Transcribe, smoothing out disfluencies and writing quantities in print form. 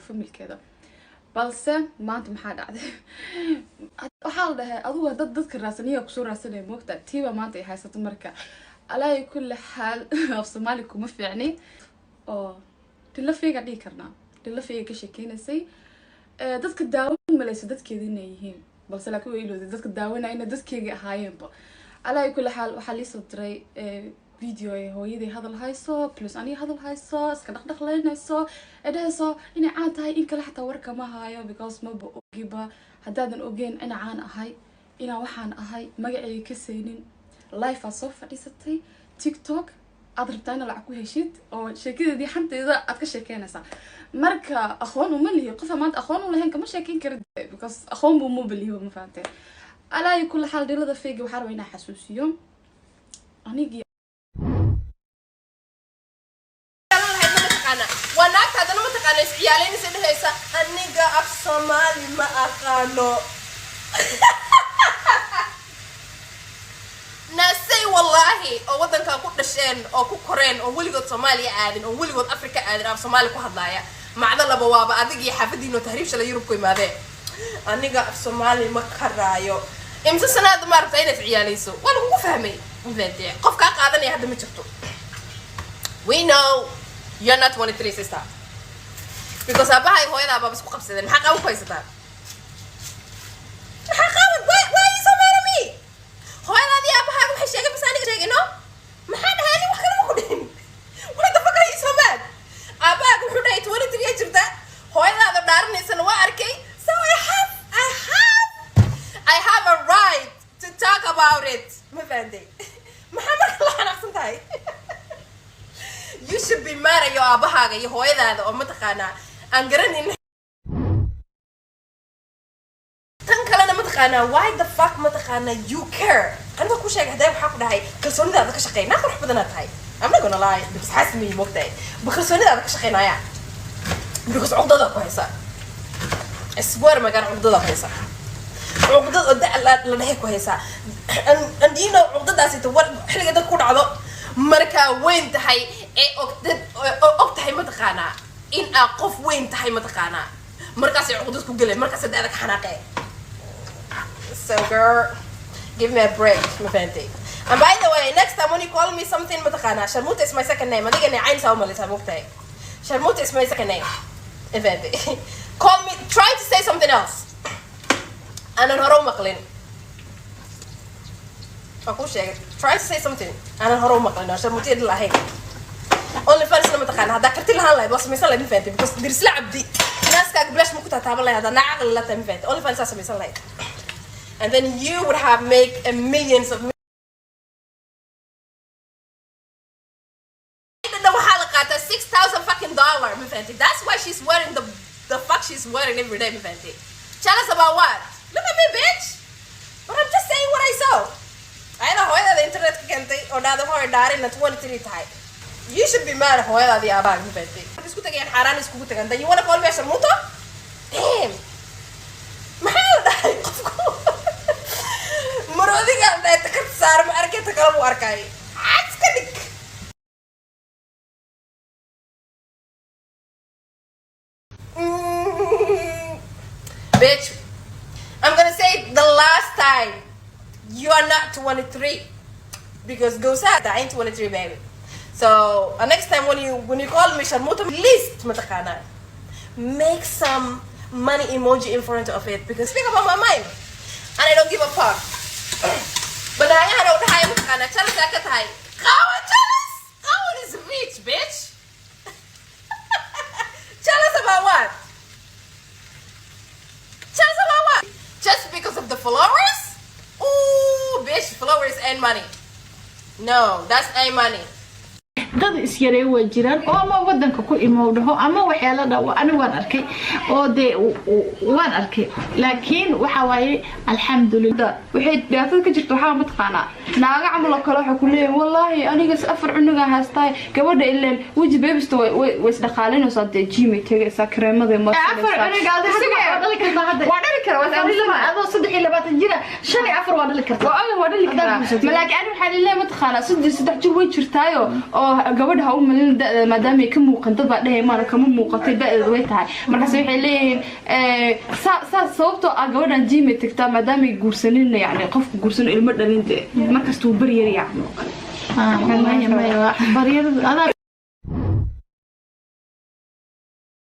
Familkeeda balse maanta maxaa dhacday? Waxaa la dhahay adugu dad dadka raasaniya kusoo raadsanaya, moogta tiiba maanta ay haysato. Marka alaa kulli xaal, af Soomaali kuma fiicni oo dhilo fiiga dhihi karnaa, dhilo fiiga ka sheekeynaysay dadka daawan malaysa dadkeeda inay yihiin, balse laakiin way ilowday dadka daawanaya inay dadkeega ahaayeenba. Alaa kulli xaal, waxaa liisoo diray video ay hooyaday hadal hayso, plus aniga hadal hayso, iska dhaqdhaqleynayso, ee dhahayso inay caan tahay in kale xataa warka ma hayo, because maba ogiba. Haddaadan ogeyn ina caan ahay, inaan waxaan ahay magacayga ka saynin, live aad soo fadhiisatay TikTok, aad rabtaa ina lacag ku heshid oo sheekadeedii xanteeda aad ka sheekeynaysaa. Marka aqoon uma lihi, qofa maanta aqoon u lahayn kama sheekeyn kara, because aqoon buu maba lihi, ma fahanteen? Alaa kulli xaal, dhilada feyga waxaa rabaa inaan xasuusiyo anigii. Waa naagta haddana mataqaana isciyaaleynaysa, dhehaysa aniga af Soomaali ma aqaano. Naasay wallaahi oo waddankan ku dhasheen oo ku koreen oo weligood Soomaaliya aadin oo weligood Afrika aadin, af Soomaali ku hadlaaya macdo laba waaba adig iyo xaafadiino tahriib shalay Yurub ku imaadeen. Aniga af Soomaali ma karaayo. Imse sanaad ma rabtaa inaad isciyaaleyso? Waa lagugu fahmay, mafahantee? Qof kaa qaadanaya hadda ma jirto. We know you're not 23, sister, because aabahay hooyadaa baaba isku qabsadeen. Maxaa qaawan ku haysataa? Maxaa qaawan? Why are you so mad at me? Hooyadaadii aabahaaga waxay sheegay bas aniga sheegay, no? Maxaa dhahay? Ani wax kale ma ku dhihin. Why the fuck are you so mad? Aabahaaga wuxuu dhahay 23 yaa jirta, hooyadaada dhaaranaysana waa arkay, so I have a right to talk about it, ma fahantay? Maxaa marka la xanaaqsan tahay? You should be mad at your aabahaaga iyo hooyadaada oo mataqaanaa aan garanin. Tan kalena mataqaanaa, why the fuck mataqaanaa you care? Aniga ku sheegay hadee, waxaa ku dhahay kalsoonidaada ka shaqeey. Naa qurux badanaad tahay, I'm not gonna lie, because xaasmiyi moogtahay ba kalsoonidaada ka shaqeynaya, because cuqdada ku haysa. I swear, magaan cuqdada ku haysa, cuqdad oo da la dhexe ku haysaa. And you know cuqdadaasi ta war xilliga dad ku dhacdo markaa weyn tahay ee og dad oo og tahay mataqaanaa in aa qof weyn tahay, mataqaanaa markaasay cuqdad ku geleen, markaasay da-da ka xanaaqeen. So girl, give me a break, ma fahantay? And by the way, next time when you call me something, mataqaanaa Sharmuta is my second name. Adigana cayn saa umalaysaa, mogtahay? Sharmuta is my second name, ma fahantay? Call me, try to say something else aanan hore u maqlin. Waa kuu sheegay, try to say something aanan hore u maqlin oo sharmutiya dhil ahayn. Only fansna mataqaana haddaa karti lahaan lahayd waa samaysan lahayd, ma fahantay? Because Dirisla Cabdi naaskaaga bilaash ma ku taataaban lahayd haddaa naa caqli la tahay, ma fahantay? Only fans saa samaysan lahayd, and then you would have make a millions of dhan. Waxaa la qaataa 6,000 fucking dollar, ma fahantay? That's why she's wearing the fuck she's wearing every day, ma fahantay? Jealous about what? Look at me, bitch. But I'm just saying what I saw. Ayada hooyadaada internet ka keentay oo dhahda hooy dhaarina 23 tahay. You should be mad at hooyadaada iyo aabahaaga, ma fahantay? Marka isku tagayaan xaaraan iskugu tagaan, then you wanna call me a sharmuuto? Damn, maxaa la dhahay? Qofku maroodiga la dhahay takarta saara ma arkay, ta kale buu arkay. Cad iska dhig. Bitch, I'm gonna say it the last time. You are not 23 because goes out. I ain't 23, baby. So next time when you call me Sharmuta, at least mataqaana, make some money emoji in front of it, because speak about my mind and I don't give a fuck. But naagahan oo dhahayo mataqaana jealous aa ka tahay. Qawan jealous? Qawan is rich, bitch. Jealous about what? Jealous about what? Just because of the followers? Ooh, bitch, followers and money. No, that's ain't money. Dad isyaree waa jiraan oo ama wadanka ku imow dhaho ama waxyaala dha ani waan arkay oo dee waan arkay, laakiin waxa waaye, alxamdulillah. Waxay dhibaatada ka jirta waxaa mataqaanaa naaga camal oo kale waxay ku leeyihin wallaahi anigas afar cunuga haystaay. Gabadha ileen weji beebista way isdhaqaalinaysaa dee, gym ay tegaysaa, kareemaday. Afar cunug adi hadda waa dhali kartaa hadda. Waa dhali kara, waa. Adoo 23 jira shan iyo afar waa dhali kartaa. Waa oga, waa dhali Haddaad karaa. guursato. Ma laakiin ani waxaa lileeyahay mataqaanaa 33 jir way jirtaayo oo Gabadha ha u malin da'da maadaama ay ka muuqan. Dad baa dhahay maana kama muuqatay da'deeda way tahay. Markaas waxay leeyihiin saa sababtoo ah gabadhan gym ay tagtaa maadaama ay guursanin, yani qofku guursano, ilmo dhalin, dee markastuu baryar yacni oo kale. Maya, maya, baryarada adaa